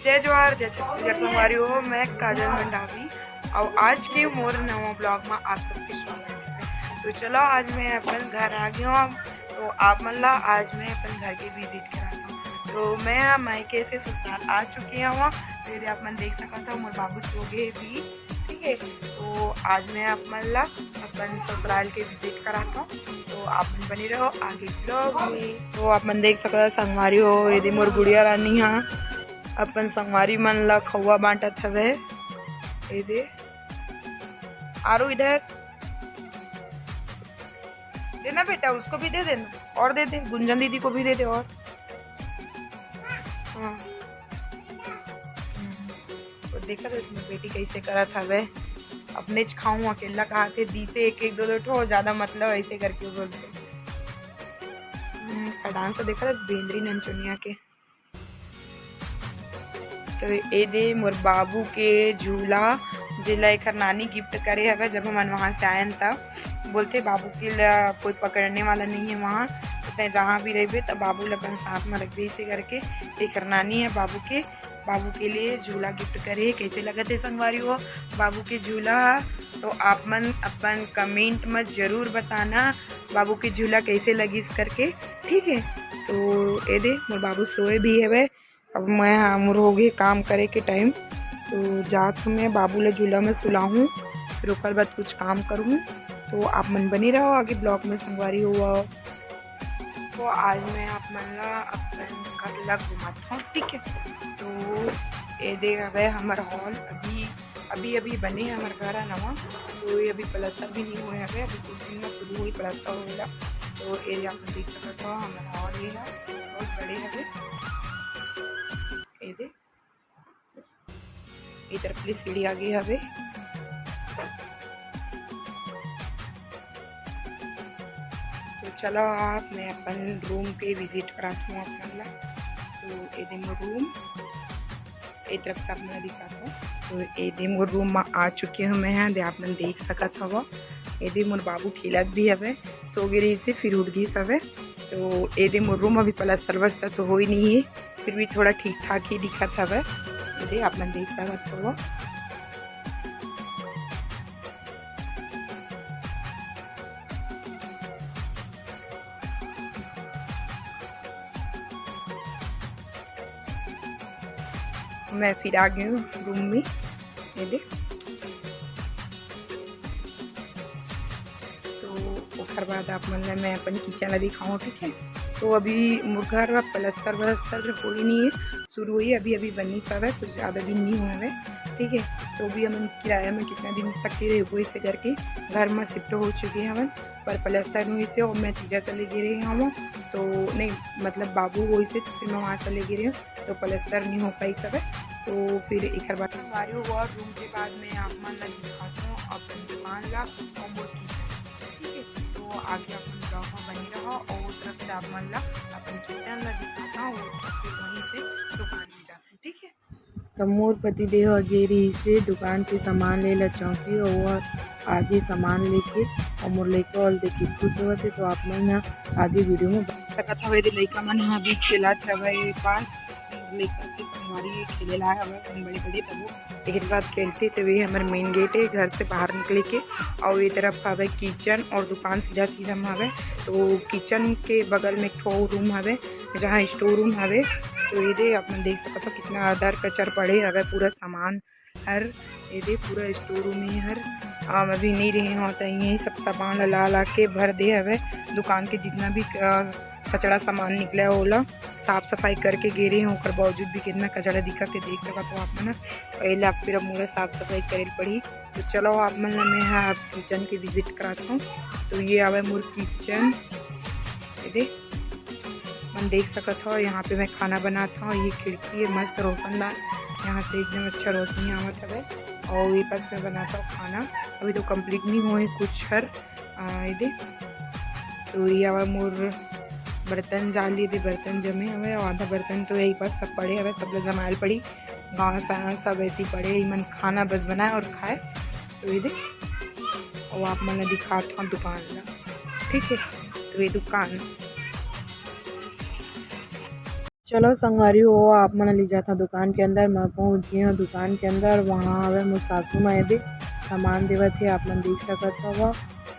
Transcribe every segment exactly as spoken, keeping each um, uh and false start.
जय जोहार, जय छत्तीसगढ़ संगवारी हो, मैं काजल मंडावी अउ आज के मोर नवा ब्लॉग में आप सबके स्वागत है। तो चलो, आज मैं अपन घर आ गई हूँ। तो आप मन ला आज मैं अपन घर के विजिट कराता हूँ। तो मैं मायके से ससुराल आ चुकी हूँ। तो ये आप मन देख सकत हो, मोर बाबू सो गए भी। ठीक है, तो आज मैं आप मन ला अपन ससुराल के विजिट कराता हूँ। तो आप मन बने रहो आगे ब्लॉग में। तो आप मन देख सकत हो संगवारी हो, ये दे मोर गुड़िया रानी हा अपन संगवारी मन ला खौवा बांटत हवे। ये दे आरू, इधर देना बेटा, उसको भी दे देना, और दे दे, गुंजन दीदी को भी दे दे। और हाँ, तो देखा तो इसमें बेटी कैसे करत हवे, अपनेच खाऊं अकेला कहा थे, दी से एक एक दो दो ठो, ज्यादा मतलब ऐसे करके बोलते। हम्म, का डांस देखा था बेंदरी ननचुनिया के। तो ए दे मोर बाबू के झूला, जेला एकर नानी गिफ्ट करे हवे, जब हमन वहाँ से आयन तब। बोलथे बाबू के ला कोई पकड़ने वाला नहीं है वहाँ, तो तैं जहाँ भी रहिबे त बाबू ला अपन साथ में रखबे, इसे करके एकर नानी है बाबू के, बाबू के लिए झूला गिफ्ट करे हे। कैसे लगत है संगवारी हो बाबू के झूला? तो आप मन अपन कमेंट में जरूर बताना बाबू के झूला कैसे लगिस करके, ठीक है। तो ए दे मोर बाबू सोए भी हवे, अब मैं हा मोर हो गे काम करे के टाइम, तो जात हूँ मैं बाबू ला झूला में सुलाहूँ, फिर ओकर बाद कुछ काम करूँ। तो आप मन बने रहो आगे ब्लॉग में संगवारी हो। तो आज मैं आप मन ला अपन घर ला घुमात हूँ, ठीक है। तो ये दे हवे हमर हॉल, अभी अभी अभी बने हे हमर घर ह नवा, तो ये अभी प्लास्टर भी नहीं हुए हवे, अभी कुछ दिन में शुरू हुई प्लास्टर होएला। तो ये आप देख सकत हो हमर हॉल ये ह बहुत बड़े हवे। ये दे, ये तरफ ले सीढ़ी आगे हवे। तो चलो आप, मैं अपन रूम के विजिट करात हूँ आप मन ला। तो ये दे मोर रूम, ए तरफ से आप मन ला दिखात हूँ। तो ये दे मोर रूम में आ चुके हूँ मैं यहाँ, दे आप मन देख सकत हव। ये दे मोर बाबू खेलत भी हवे, सो गे रहिस हे, फिर उठ गिस हवे। तो ये दे मोर रूम अभी प्लास्टर वस्तर तो होई नहीं है, फिर भी थोड़ा ठीक ठाक ही दिखत हवे। ये दे आप मन देख सकत हव। मैं फिर आ गई हूँ रूम में, ये दे। तो ओकर बाद आप मन ला मैं अपन किचन ला दिखाऊँ, ठीक है। तो अभी मोर घर में प्लास्टर व्लास्टर होई नहीं है, शुरू हुई, अभी अभी बनी सब है, कुछ ज़्यादा दिन नहीं हुए हैं, ठीक है। तो अभी हमन किराया में कितना दिन तक के रहबो, इसे करके घर में शिफ्ट हो चुके हैं हमन, पर प्लास्टर नहीं से और मैं तीजा चले गए रहे हूँ, तो नहीं, मतलब बाबू होइस हे तो फिर मैं वहाँ चले गए रहे हूँ, तो प्लास्टर नहीं हो पाई सब है। तो फिर एक बार हमारे वो रूम के बाद मैं आप मन ला दिखाता हूँ अपन दुकान ला और मोर किचन, ठीक है। तो आगे अपन ब्लॉग में बने रहो और उस तरफ से आप मन ला अपन किचन ला दिखाता हूँ और फिर वहीं से दुकान भी जाता हूँ, ठीक है। तो मोर पति देव ह गे रहिस हे दुकान के सामान ले ला, चौकी और आगे सामान लेके, और मोर लइका और देख के खुश होवत हे। तो आप मन ह आगे वीडियो में सकत हवे, दे लइका मन ह अभी खेलत हवे पास, मोर लइका के संगवारी खेले ला हवे, अपन बड़े बड़े तबो एक साथ खेलते। तो ये हमर मेन गेट है घर से बाहर निकले के, और ये तरफ हवे किचन और दुकान सीधा सीधा में हवे। तो किचन के बगल में एक ठो रूम हवे, जहाँ स्टोर रूम हवे। तो ये दे आप मन देख सकत हो कितना अदर कचर पड़े हवे पूरा सामान हर। ये दे पूरा स्टोर रूम ही हर, हम अभी नहीं रहे हो तो यही सब सामान ला ला के भर दे हवे। दुकान के जितना भी अ, कचड़ा सामान निकले हे ओला साफ सफाई करके गे रहे हो, ओकर बावजूद भी कितना कचड़ा दिखा के देख सकत हो आप मन। पहले आप फिर अब पूरा साफ सफाई करे पड़ी। तो चलो आप मन ला मैं हा अब किचन के विजिट करात हूँ। तो ये आवे मोर किचन, ये दे मन देख सकत हो, यहाँ पे मैं खाना बनात हूँ। ये खिड़की है मस्त रोशनदान, यहाँ से एकदम अच्छा रोशनी आवत हवे। और ये पास मैं बनात हूँ खाना, अभी तो कंप्लीट नहीं हुए कुछ हर, आ, ये दे। तो ये आवा मोर बर्तन जाली दे, बर्तन जमे हवे और आधा बर्तन तो यही पास सब पड़े हवे, सब ला जमायल पड़ी। गाँव सारा सब ऐसे ही पड़े, इमन खाना बस बनाए और खाए। तो ये दे, और आप मन ला दिखात हूँ दुकान ला, ठीक है। तो ये दुकान चलो संगवारी हो, आप मन ला ले जाथंव दुकान के अंदर। मैं पहुंच गे हंव दुकान के अंदर। वहां हवे मोर सासू मां, एदे सामान देवत हे, आप मन देख सकत हव।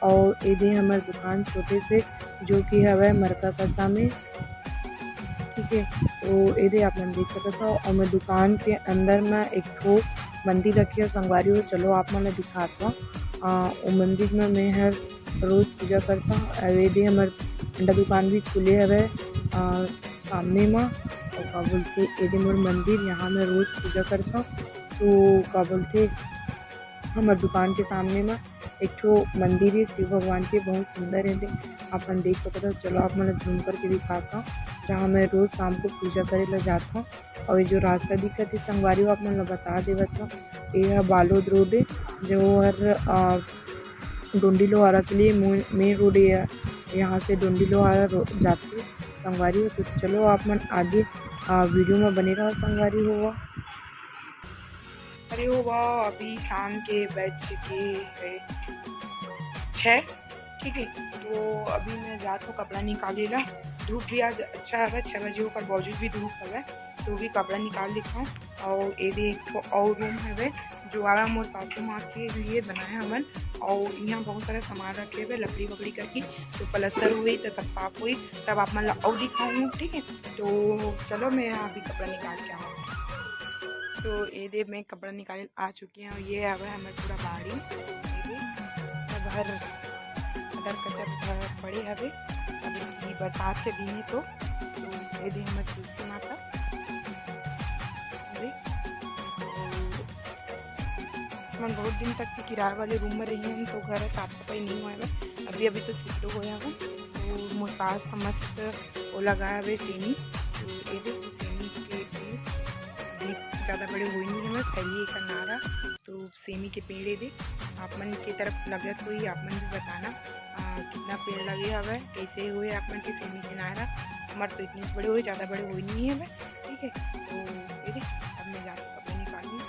अउ एदे हमर दुकान छोटे से, जो कि हवे मरका कसा में, ठीक है। तो एदे आप मन देख सकत हव। अउ मैं दुकान के अंदर में एक ठो मंदिर रखे हंव संगवारी हो, चलो आप मन ला दिखात हंव। अ, ओ मंदिर में मैं हर रोज पूजा करथंव। अउ एदे हमर अंडा दुकान भी खुले हवे, अ, सामने म। अउ का बोलथे, एदे मोर मंदिर, यहाँ मैं रोज पूजा करथंव। तो का बोलथे, हमर दुकान के सामने म एक ठो मंदिर हे शिव भगवान के, बहुत सुंदर हे, एदे आप मन देख सकत हव। चलो आप मन ला zoom करके दिखात हंव, जहाँ मैं रोज शाम को पूजा करे ला जात हंव। अउ ये जो रास्ता दिखत हे संगवारी हो, आप मन ला बता देवत हंव, ये ह बालोद रोड हे, जो हर, अ, डोंडी लोहारा के लिए मु-, main road ये, यहाँ से डोंडी लोहारा रो-, जाथे संगवारी हो। तो चलो आप मन आगे, अ, video में बने रहो संगवारी हो। अरे हो वाह, अभी शाम के बज के, ए, छः, ठीक है। तो अभी मैं जात हंव कपड़ा निकाले ला। धूप भी आज अच्छा हवे, छः बजे ओकर बावजूद भी धूप हवे, तो भी कपड़ा निकाल लेथंव। अउ एदे एक ठो अउ room हवे, जो वाला मोर सासू माँ के लिए बनाए हवन। अउ इहाँ बहुत सारा सामान रखे हवे, लकड़ी वकड़ी करके, तो पलस्तर होही त सब साफ होही, तब आप मन ला अउ दिखाहूँ, ठीक है। तो चलो मैं अभी कपड़ा निकाल के आऊँ। तो एदे मैं कपड़ा निकाले आ चुकी हूँ। ये हवे हमर पूरा बाड़ी, एदे सब हर अदर कचर पड़े हवे। अभी बरसात के दिन हे तो, तो एदे हमर तुलसी माता। अरे, हमन बहुत दिन तक के किराया वाले room में रहिन, तो घर साफ सफाई नहीं होय हवे। अभी अभी तो shift होय हवे, तो मोर सास ह मस्त ओ लगाए हवे सेमी, तो एदे सेमी के पेड़ अभी ज्यादा बड़े होय नहीं हवे, फैली एकर नारा, तो सेमी के पेड़ एदे आप मन के तरफ लगत होही, आप मन भी बताना, आ, कितना पेड़ लगे हवे, कैसे होय आप मन के सेमी के नारा। हमर तो इतने से बड़े होय, ज्यादा बड़े होय नहीं हवे, ठीक है। तो एदे अब मैं जाके कपड़े निकालूँ,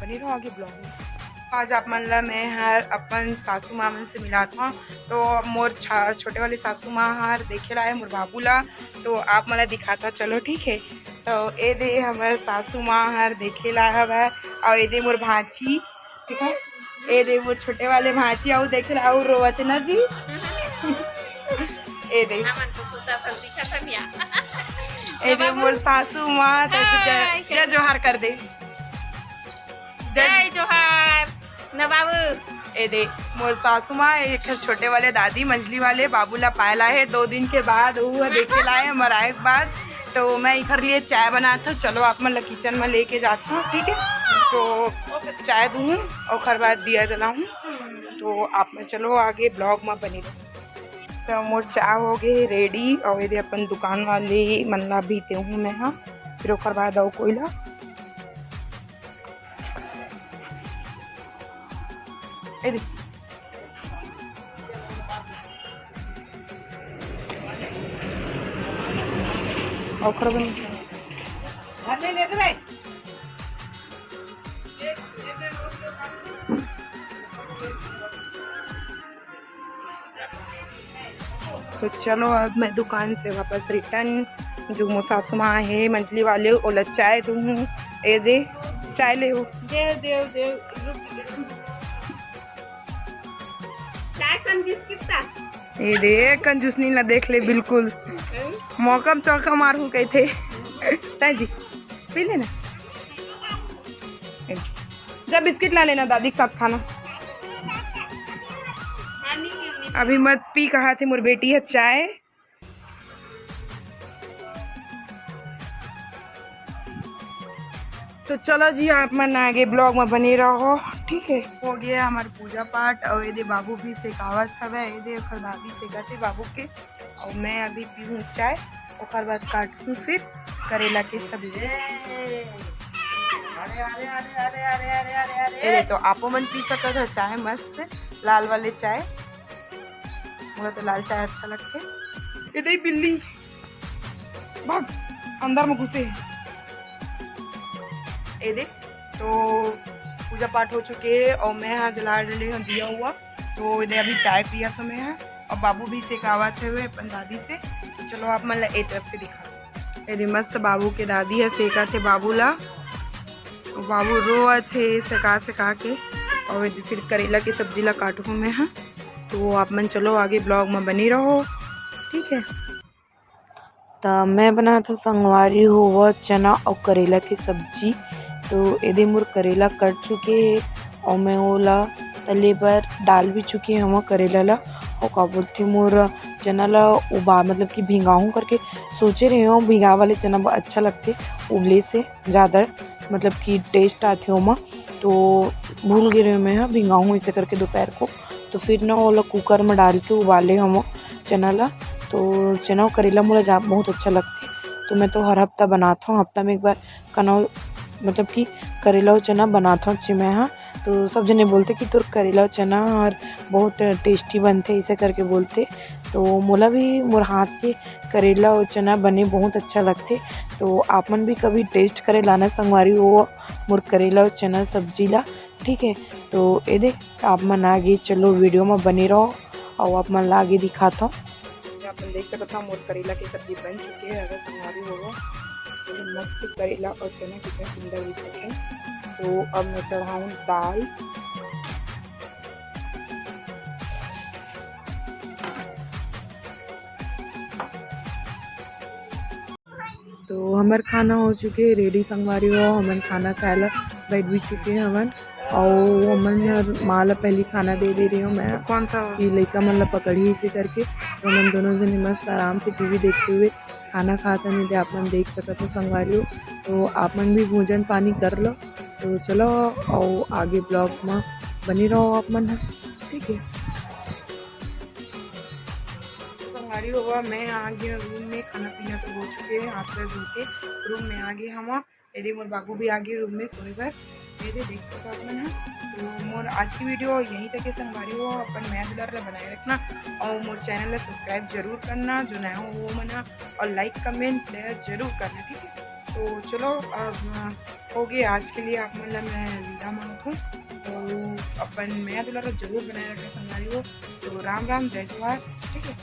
बने रहो आगे vlog में। आज आप मन ला मैं हर अपन सासू माँ मन से मिलात हूँ। तो मोर छा-, छोटे वाले सासू माँ हर देखे ला आए मोर बाबू ला, तो आप मन ला दिखात हूँ, चलो ठीक है। तो एदे हमर सासू माँ हर देखे ला हवय, अउ एदे मोर भांची, ठीक है, एदे मोर छोटे वाले भांची, अउ देखे ला, अउ रोवत हे ना जी। एदे, हमन तो कुत्ता सब दिखत हन या। एदे मोर सासू माँ, तो जय, हाय, जय जोहार कर दे। जय जय जोहार ना बाबू। एदे, मोर सासू माँ, एक ठो छोटे वाले दादी, मंझली वाले बाबू ला पाए ला हे, दो दिन के बाद वो देखे ला हे हमर आए के बाद। तो मैं इखर लिए चाय बनात हूँ, चलो आप मन ला kitchen में लेके जात हूँ, ठीक है। तो चाय दूँ, ओखर बाद दिया जलाऊँ। तो आप मन चलो आगे vlog में बने रहो। तो मोर चाय हो गे ready, अउ एदे अपन दुकान वाले मन ला भी देहूँ मैं हा, फिर ओखर बाद अउ कोई ला। ए दे। ओखर बन। तो चलो, अब मैं दुकान से वापस return, जो मोर सासू माँ हे मंझली वाले, ओला चाय दूहूँ। ए दे, चाय ले हो। देव, देव, देव, रुक, रुक। चाय सन बिस्किट सा। ए दे, कंजूसनी ला देख ले, बिल्कुल। हम्म। मौका म चौका मारहूँ कहिथे। ताई जी। पी लेना। जा बिस्किट ला लेना, दादी के साथ खाना। अभी मत पी, कहा थे मोर बेटी है चाय। तो चलो जी, आप मन आगे vlog में बने रहो, ठीक है। हो गया हमार पूजा पाठ, और ये दे बाबू भी सेकावत हवे, ये दे ओकर दादी सेकत हे बाबू के। अउ मैं अभी पीहूँ चाय, ओकर बाद काटहूँ फिर करेला के सब्जी। अरे, अरे, अरे। ए, तो आपो मन पी सकत हो चाय, मस्त लाल वाले चाय। मोला तो लाल चाय अच्छा लगथे। ए दे बिल्ली, भाग, अंदर में घुसे। ए दे, तो पूजा पाठ हो चुके हे और मैं हा जला डले हूँ दिया हुआ। तो इधर अभी चाय पिया था मैं हा, और बाबू भी सेकावत हवे अपन दादी से। तो चलो आप मन ला ए तरफ से दिखा। एदे मस्त बाबू के दादी ह सेकत हे बाबू ला। बाबू रोवत हे सेका सेका के। और एदे फिर करेला के सब्जी ला काटहूँ मैं ह। तो आप मन चलो आगे vlog में बने रहो, ठीक है। त मैं बनात हव संगवारी हो वो चना और करेला के सब्जी। तो एदे मोर करेला कट चुके हे और मैं ओला तले बर डाल भी चुके हव करेला ला। और का बोलथे मोर चना ला उबा मतलब कि भिंगाहूँ करके सोचे रहे हो। भिंगा वाले चना ब-, अच्छा लगथे उबले से ज़्यादा मतलब कि taste आथे ओमा। तो भूल गे रहे मैं ह भिंगाहूँ ऐसे करके दोपहर को। तो फिर ना ओला कुकर में डाल के उबाले हम चना ला। तो चना और करेला मोला जा बहुत अच्छा लगथे। तो मैं तो हर हफ्ता बनात हव, हफ्ता में एक बार कना मतलब कि करेला और चना बनात हव चे मैं ह। तो सब जने बोलथे कि तोर करेला और चना और बहुत tasty बनथे ऐसे करके बोलथे। तो मोला भी मोर हाथ के करेला और चना बने बहुत अच्छा लगथे। तो आप मन भी कभी taste करे लाना संगवारी हो मोर करेला और चना सब्जी ला, ठीक है। तो एदे आप मन आगे चलो video में बने रहो और आप मन ला आगे दिखात हव। आप मन देख सकत हव मोर करेला के सब्जी बन चुके हे। अगर संगवारी हो तो मस्त करेला और चना कितना सुंदर दिखत हे। तो अब मैं चढ़ाऊँ दाल। तो हमर खाना हो चुके हे ready संगवारी हो, हमन खाना खाए ला बैठ भी चुके हवन। और हमन हर माँ ला पहली खाना दे दे रहे हो मैं कौन सा? कि लइका मन ला पकड़ी इसे करके। तो हमन दोनों जने मस्त आराम से टीवी देखते हुए खाना खात हन, एदे आप मन देख सकत हो संगवारी हो। तो आप मन भी भोजन पानी कर लो। तो चलो और आगे vlog में बने रहो आप मन ह, ठीक है। संगवारी हो मैं आ गे रूम में, खाना पीना तो हो चुके हे, हाथ पैर धो के रूम में आ गे हवा। एदे मोर बाबू भी आ गे रूम में सोए बर। एदे देख सकत हो आप मन ह। तो मोर आज की video यहीं तक हे संगवारी हो। अपन मया दुलार ला बनाए रखना और मोर channel ला subscribe जरूर करना जो नया हो वो मन ह, और like comment share जरूर करना, ठीक है। तो चलो अब हो गे आज के लिए आप मन ला मैं विदा मांगत हूँ। तो अपन मया दुलार ला जरूर बनाए रखना संगवारी हो। तो राम राम, जय जोहार, ठीक है।